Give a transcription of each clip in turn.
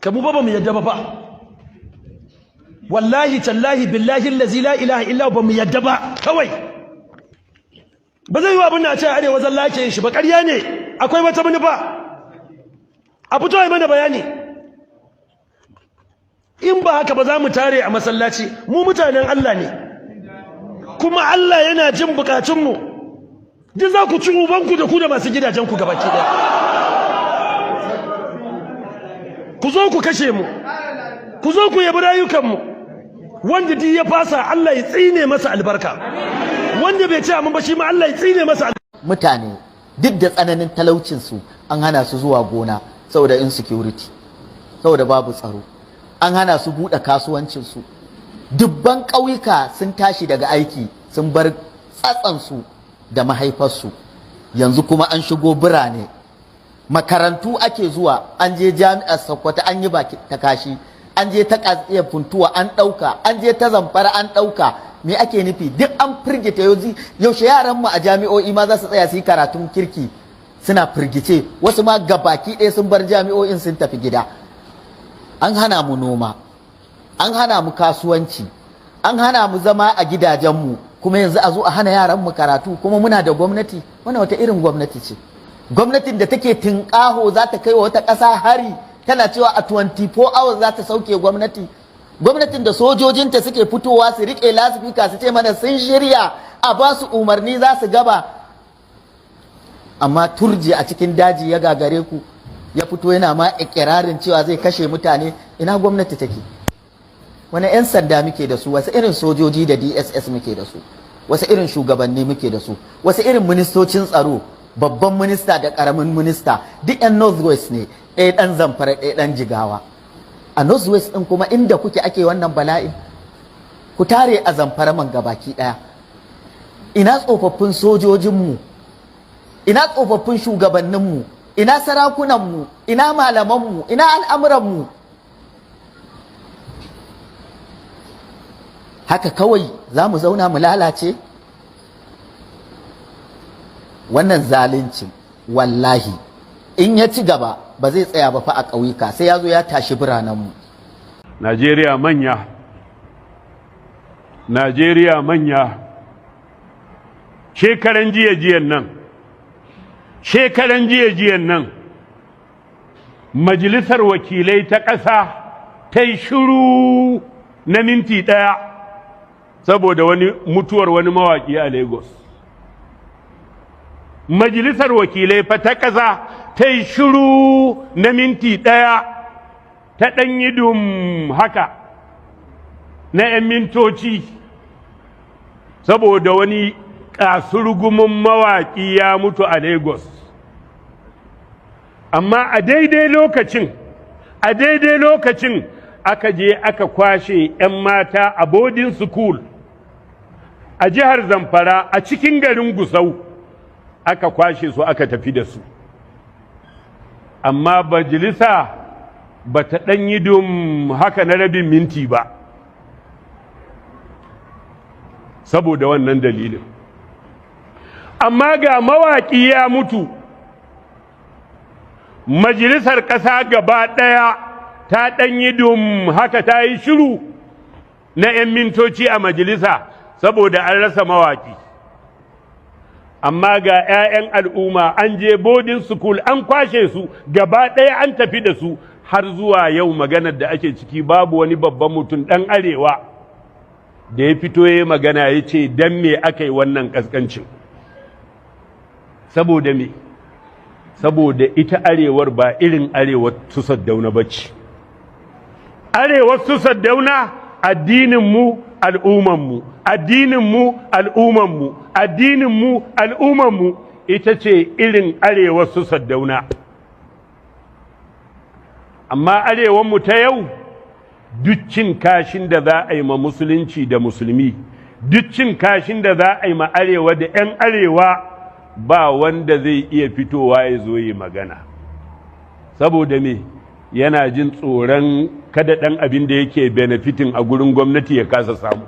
Kamu ba, ba mu yadda ba fa. Wallahi tallahi, billahi allazi la ilaha illa, ba mu yadda ba. Kawai ba zai yi abin da a ce Arewa zalla ke yin shi ba. Ƙarya ne, akwai wata manufa. A fito yi mana bayani. In ba haka ba, za mu tare a masallaci. Mu mutanen Allah ne, kuma Allah yana jin bukatunmu. Duk za ku ci ubanku da ku da masu gidajenku gabaki daya. Ku zo ku kashe mu, ku zo ku yabi rayukanmu. Wanda duk ya fasa, Allah ya tsine masa albarka. Wanda bai ci amma ba, shi ma Allah ya tsine masa. Mutane duk da tsananin talaucinsu, an hana su zuwa gona saboda insecurity, saboda babu tsaro. An hana su buɗe kasuwancinsu. Dubban ƙauyuka sun tashi daga aiki, sun bar tsatsansu da mahaifarsu. Yanzu kuma an shigo birane, makarantu ake zuwa. An je Jami'ar Sokoto an yi baki ta kashi, an je ta Katsina Funtuwa an ɗauka, an je ta Zamfara an ɗauka. Me ake nufi? Duk an firgita. Yanzu yaushe yaran mu a jami'o'i ma za su tsaya su yi karatun kirki? Suna firgice. Wasu ma gabaki ɗaya sun bar jami'o'in, sun tafi gida. An hana mu noma, an hana mu kasuwanci, an hana mu zama a gidajenmu, kuma yanzu a zo a hana yaran mu karatu. Kuma muna da gwamnati. Wannan wata irin gwamnati ce? Gwamnatin da take tinƙaho za ta kai wa wata ƙasa hari, tana cewa a 24 hours za ta sauke gwamnati. Gwamnatin da sojojinta suke fitowa su riƙe lasifika su ce mana sun shirya, a ba su umarni za su gaba. Amma Turji a cikin daji ya gagare ku, ya fito yana ma ikirarin cewa zai kashe mutane. Ina gwamnati take? Wani 'yan sanda muke da su? Wasu irin sojoji da DSS muke da su? Wasu irin shugabanni muke da su? Wasu irin ministocin tsaro? Babban minista da karamin minista duk 'yan Northwest ne, ɗaya ɗan Zamfara, ɗaya ɗan Jigawa. A Northwest ɗin kuma inda kuke ake wannan bala'in. Ku tare a Zamfara man gabaki ɗaya. Ina tsofaffin sojojinmu? Ina tsofaffin shugabanninmu? Ina sarakunanmu? Ina malamanmu? Ina al'amuranmu? Haka kawai za mu zauna mu lalace? Wannan zalunci, wallahi in ya ci gaba, ba zai tsaya ba fa a ƙauyuka, sai ya zo ya tashi biranenmu. Najeriya manya, Najeriya manya, shekaran jiya jiyan nan, shekaran jiya jiyan nan, Majalisar Wakilai ta ƙasa ta yi shiru na minti 1 saboda wani mutuwar wani mawaƙi a Lagos. Majalisar Wakilai fa ta ƙasa ta yi shiru na minti 1, ta ɗan yi dum haka na 'yan mintoci saboda wani kasurgumin mawaƙi ya mutu a Lagos. Amma a daidai lokacin aka je aka kwashe 'yan mata a boarding school a jihar Zamfara, a cikin garin Gusau, aka kwashe su aka tafi da su. Amma majalisa ba ta ɗan yi dum haka na rabin minti ba saboda wannan dalilin. Amma ga mawaƙi ya mutu, majalisar ƙasa gaba ɗaya ta ɗan yi dum haka, ta yi shiru na 'yan mintoci a majalisa saboda an rasa mawaƙi. Amma ga 'ya'yan al'umma an je boarding school an kwashe su gaba ɗaya an tafi da su, har zuwa yau maganar da ake ciki babu wani babban mutum ɗan Arewa da ya fito ya magana ya ce don me aka yi wannan ƙasƙancin. Saboda me? Saboda ita Arewar ba irin Arewar su Saddauna ba ce. Arewar su Saddauna, addininmu al'ummanmu, addininmu al'ummanmu, addininmu al'ummanmu, ita ce irin Arewar su Saddauna. Amma Arewanmu ta yau, duk cin kashin da za a yi ma Musulunci da Musulmi, duk cin kashin da za a yi ma Arewa da 'yan Arewa, ba wanda zai iya fitowa ya zo yi magana. Saboda me? Yana jin tsoron kada ɗan abin da yake benefiting a gurin gwamnati ya kasa samu.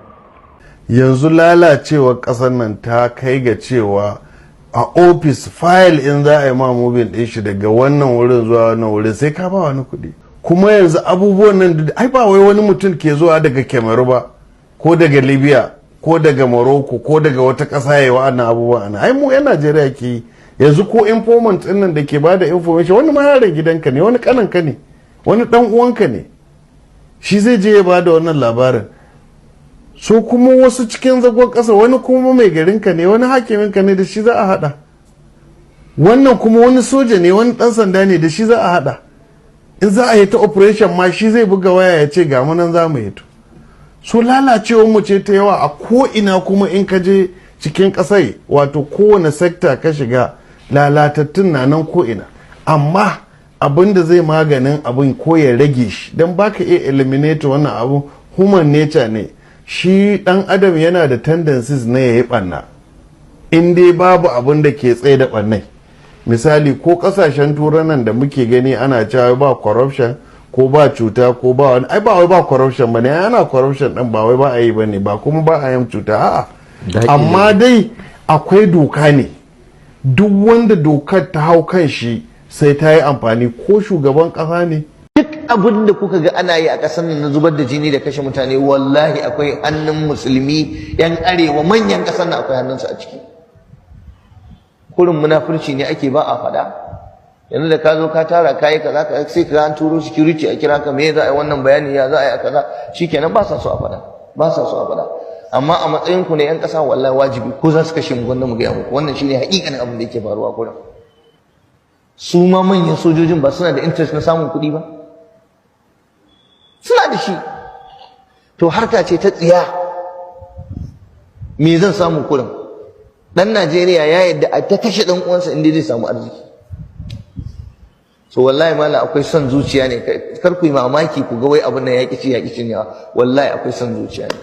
Yanzu lalacewar ƙasar nan ta kai ga cewa a ofis, fayil in za a yi ma moving ɗin shi daga wannan wurin zuwa wannan wurin, sai ka ba wani kuɗi. Kuma yanzu abubuwan nan, ai ba wai wani mutum ke zuwa daga Cameroon ba, ko daga Libya, ko daga Morocco, ko daga wata ƙasa ya yi wa'annan abubuwan ana. Ai mu 'yan Najeriya ke yi. Yanzu ko informant ɗin nan da ke bada information, wani ma yaron gidanka ne, wani ƙananka ne, wani ɗan uwanka ne, shi zai je ya bada wannan labarin. So kuma wasu cikin zagon ƙasa, wani kuma mai garinka ne, wani hakiminka ne, da shi za a haɗa wannan. Kuma wani soja ne, wani ɗan sanda ne, da shi za a haɗa. In za a yi ta operation ma, shi zai buga waya ya ce ga mu nan za mu yi. To, so lalacewar mu ce ta yawa a ko ina. Kuma in ka je cikin ƙasai, wato kowane sector ka shiga, lalatattun na nan ko ina. Amma abin da zai maganin abin ko ya rage shi, don baka iya eliminate wannan abu, human nature ne. Shi dan adam yana da tendencies na yayi ɓanna in dai babu abin da ke tsaye da ɓannai. Misali, ko kasashen turanan da muke gani ana cewa ba corruption ko ba cuta ko ba wani, ai ba wai ba corruption bane. Ana corruption din, ba wai ba a yi bane ba, kuma ba a yin cuta, a'a. Amma dai akwai doka ne. Duk wanda dokar ta hau kan shi, sai ta yi amfani, ko shugaban kasa ne. Duk abin da kuka ga ana yi a ƙasar nan na zubar da jini da kashe mutane, wallahi akwai hannun Musulmi yan Arewa, manyan ƙasar nan, akwai hannunsu a ciki. Kurin munafurci ne ake, ba a faɗa. Yanzu da ka zo ka tara kayi kaza ka, sai ka an turo security a kira ka, me za a yi wannan bayani, ya za a yi a kaza, shikenan. Ba sa so a faɗa, ba sa so a faɗa. Amma a matsayin ku ne yan ƙasa, wallahi wajibi, ko za su kashe mu, gwanda mu gaya muku. Wannan shine haƙiƙanin abin da yake faruwa. Kurin su ma manyan sojojin ba suna da interest na samun kuɗi ba? Suna da shi. To, harka ce ta tsiya. Me zan samu? Kurin dan Najeriya ya yadda a ta kashe dan uwansa inda zai samu arziki. So wallahi malam, akwai son zuciya ne. Kar ku yi mamaki ku ga wai abin nan ya ƙi ci ya ƙi cinyewa. Wallahi akwai son zuciya ne.